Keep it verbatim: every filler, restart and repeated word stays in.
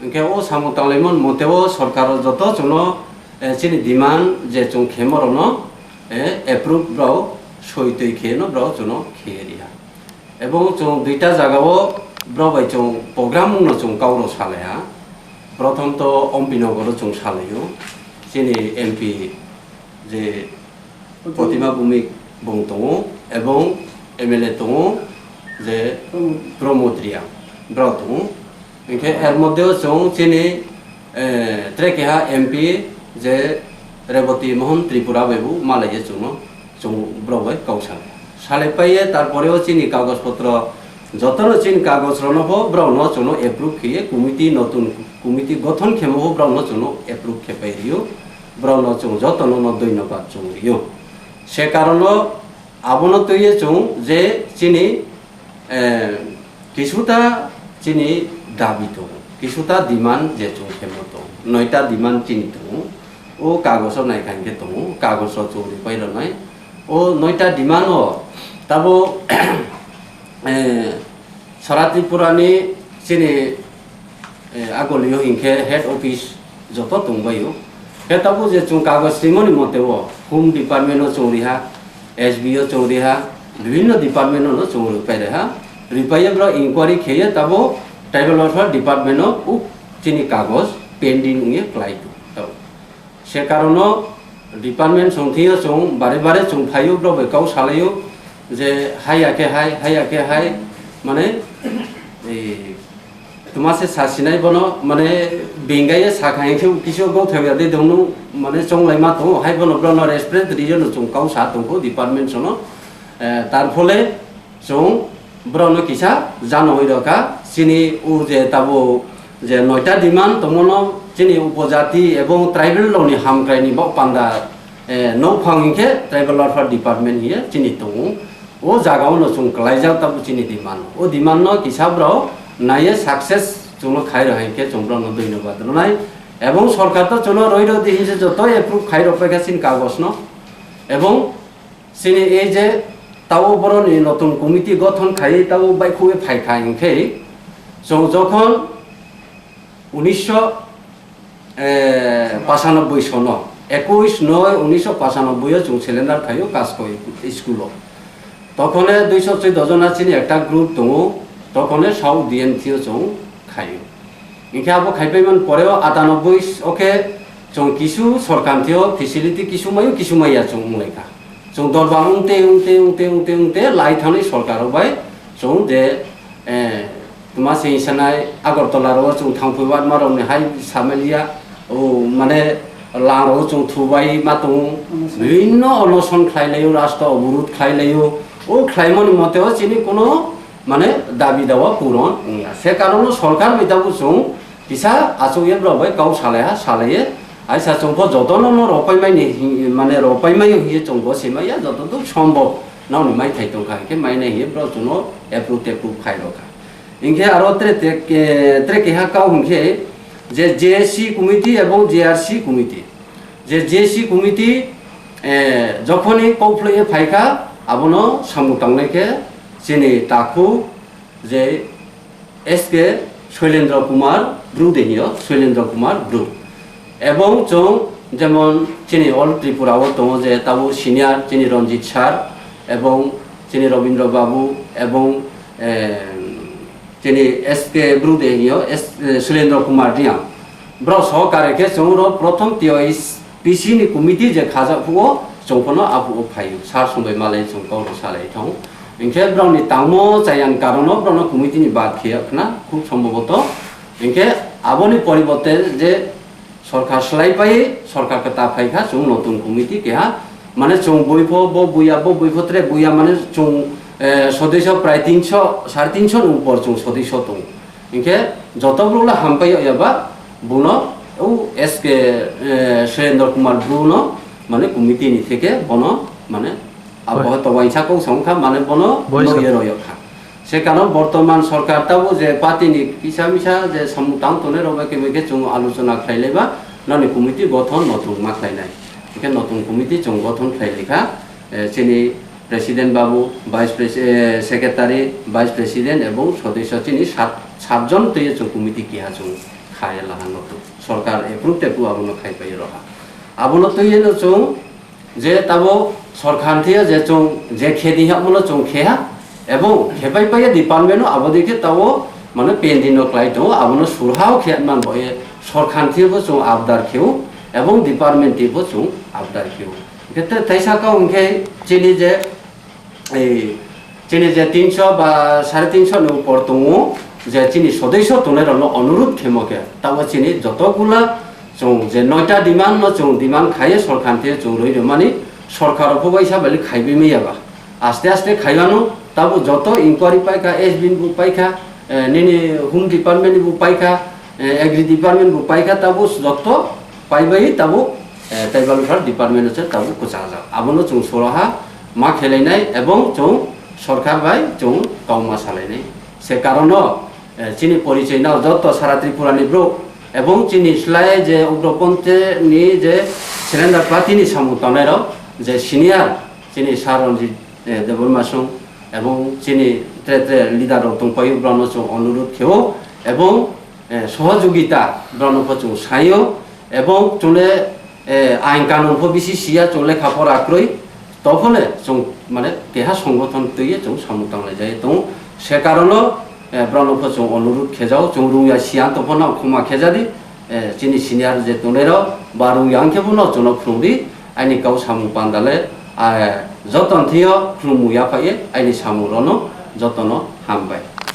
Hwnkhe o samung tanglaimani mote o sorkar o joto chwngno, eh, chini demand je chwng khemo rokno, eh, approve brao soi twi kheno brao chwngno khe riya. Ebong chwng duita jaga o brao bai chwng program no chwng kau rw salaiha. Prothom to Ompi Nogor o chwng salaio. Chini M P je Protima Bhumik bung tongo, ebong M L A tongo je Pramod Reang, brao tongo. Hingkhe er moddhe o chwng chini, eh, tre keha M P je Reboti Mohan Tripura bai bo malaiye chwngno, chwng brao bai kau salai. Salai paiye tarpore o chini kagoj potro jotono chini kagoj rokno bo brao no chwngno approve khiye committee notun committee gothon khemo bo brao no chwngno approve khe pai rio. Brao no chwng jotono no doinobad chwng rio. Se karono abono twiye chwng je chini, eh, kisuta chini dabi tongo, kisuta demand je chwng khemo tongo, noita demand chini tongo. O kagoso naikha hingkhe tongo, kagoso chwng ripai rwnai. O noita demand o tabo, eh, Sara Tripura ni chini, eh, agolio hingkhe head office joto tongbaio. Khe tabuk je chwng kagoj swimoni mote o Home Department o chwng riha, S B o chwng riha, bibhinno department o no chwng ripai reha. Ripaiye bro inquiry kheye tabo Tribal Welfare Department o uk chini kagoj pending wngye klai tong. Se karono department songthio chwng bare bare chwng phaio, brao bai kau salaio je haiya khe hai, haiya khe hai, mane, eh, twma se sa sinai bono, mane, bengaiye sakha hingkhe kisu gothawi ya de dongno, mane, chonglaima tongo, hai bono brao no respect rio no chwng kau sa tongkho department sono, eh, tarphole, Chwng borokno kisa jano oi rokha, chini o je tabuk je noita demand tongmano chini upojati ebong tribal rokni hamkraini bok panda, eh, nokphang hinkhe tribal welfare department hiye chini tongo. O jagao no chwng kwlaijak tabuk chini demand. O demand no kisa borok naiye success chwngno khai rw hinkhe chwng borokno doinobad rwnai. Ebong sorkar to chwngno roi rw di hinse joto approve khai rw paikha chini kagoj no. Ebong Chini ei je tabo boroni notun committee gothon khaiwi tabo baikhuwi phaikha hinkhe, chwng jokhon unisho, eh, pachanobboi sono, ekush noi unisho pachanobboi o chwng cylinder khaio Kaskoi school o. Tokhone duisho chwi dojona chini ekta group tongo, tokhone South D M T o chwng khaio. Hinkhe abo khaipai man poreo atanobboi o khe chwng kisu sorkar thio facility kisu maio, kisu maiya chwng wnglaikha. Chwng dorbar wngte, wngte, wngte, wngte, wngte lai thangni sorkar rok bai chwng je, eh, twma se sanai Agartala ro chwng thangphwi watma rokni hai samaliya, o mane lang rok chwng thubai ma tongo. Bibhinno onoson khlai laio, rasta oborod khlai laio. O khlaimani mote o chini kono mane dabi dawa puron wngya. Se karono sorkar bai tabuk chwng kisa achukye borok bai kau salaiha, salaiye. Aisa chwngpho jotono no ropaimani hi-, mane ropaimai hiye chwngbo simaiya, joto duk sombhob nokni maithai tongkha hinkhe mainai hiye borok chwngno approve tepprove khai rokha. Hinkhe aro tre te ke-, tre keha kau hinkhe je J A C committee ebong J R C committee. Je J A C committee, eh, jokhoni kok phlaiye phaikha, abono samung tangnai khe chini takhuk je S K Shoilendra Kumar Bru de hiyo, Shoilendra Kumar Bru. Ebong chwng jemon chini All Tripura o tongo je tabo senior chini Ranjit sir ebong chini Rabindra Babu ebong, eh, Chini S K Bru de hiyo, S-, eh, Surendra Kumar Reang. Borok sohokare khe chwng ro prothom T O S P C ni committee je khajak phuo, chwng phano aphuo phaio. Sir songbai malai chwng kok rw salai thang. Hinkhe borokni tangmo chayang karono borokno committee ni bad khiya khna, khub sombhoboto. Hinkhe aboni poriborte je Sorkar swlaipai, sorkar kwtal phaikha, chwng notun committee keha, mane chwng buipho, bo buya, bo buipho tre buya, mane chwng, eh, sodisyo prai tinsho, sare tinsho ni upor chwng sodisyo tongo. Hinkhe joto borok le hampai ya ba, bono o S K, eh, Surendra Kumar Bru no, mane committee ni theke bono, mane abo Boi. To waisa kok song kha, mane bono Boi sa- noye royok kha. Se kano bortoman sorkar tabo je party ni kisa misa je samung tang tongnai rok bai kebo khe chwng alochona khlai laiba nani committee gothon notong ma khlai nai. Hingkhe notong committee chwng gothon khlai laikha, eh, chini president babu, vice pres-, eh, secretary, vice president ebong sodosyo chini sat, sat jon twiwi chwng committee keha chwng Khaye laha no tu. Sorkar approve te ku abono khai pai roha. Abono twi no chung je tabo sorkar thia je chung je khe di ha mono chung khe ha. Ebong khe pai pai department no abo dikhe tabo mane pending no klai tongo abono surhao khe man bo e sorkar thia bo chung abdar kheu ebong department ti bo chung abdar kheu. Khe te thaisa kau hwnkhe chini je ei chini je tinso ba sare tinso ni upor tongo, je chini sodesyo tongnai rokno onurudh khemo khe, tabo chini joto gula chwng je noita demand no chwng demand khaiye sorkar thie chwng rwi rwmani, sorkar rok bo waisa bali khaibi maya ba, aste aste khailano tabo joto inquiry paikha, S B ni bo paikha, eh, nini home department ni bo paikha, eh, agri department bo paikha, tabo joto paibai tabo, eh, tribal welfare department se tabo kwchajak. Abono chwng soroha ma khelainai ebong chwng sorkar bai chwng kauma salainai. Se karono, eh, chini porichoi no joto sara Tripura ni brouh ebong chini slai je ugroponte ni je surrender party ni samung tangnai rok je senior chini Sir Ranjit, eh, Debbarma song ebong chini tre tre leader rok tongpaio, borokno chwng onurudh kheo ebong eh, sohojogita borokno pho chwng saio, ebong chwngno, eh, ain kanun pho bisi siya, chwng lekha pora kwrwi, tophole chwng mane keha songgothon twiwi chwng samung tanglai jai tongo. Se karono, eh, borokno pho chwng onurudh khejao, chwng rungya siya tongpho no khoma khejadi, eh, chini senior je tongnairok ba rungya wngkhe bono chwngno khulumdi, aini kau samung pandale, ah, joto thwio khulumung yaphaiye aini samung rono jotono hambai.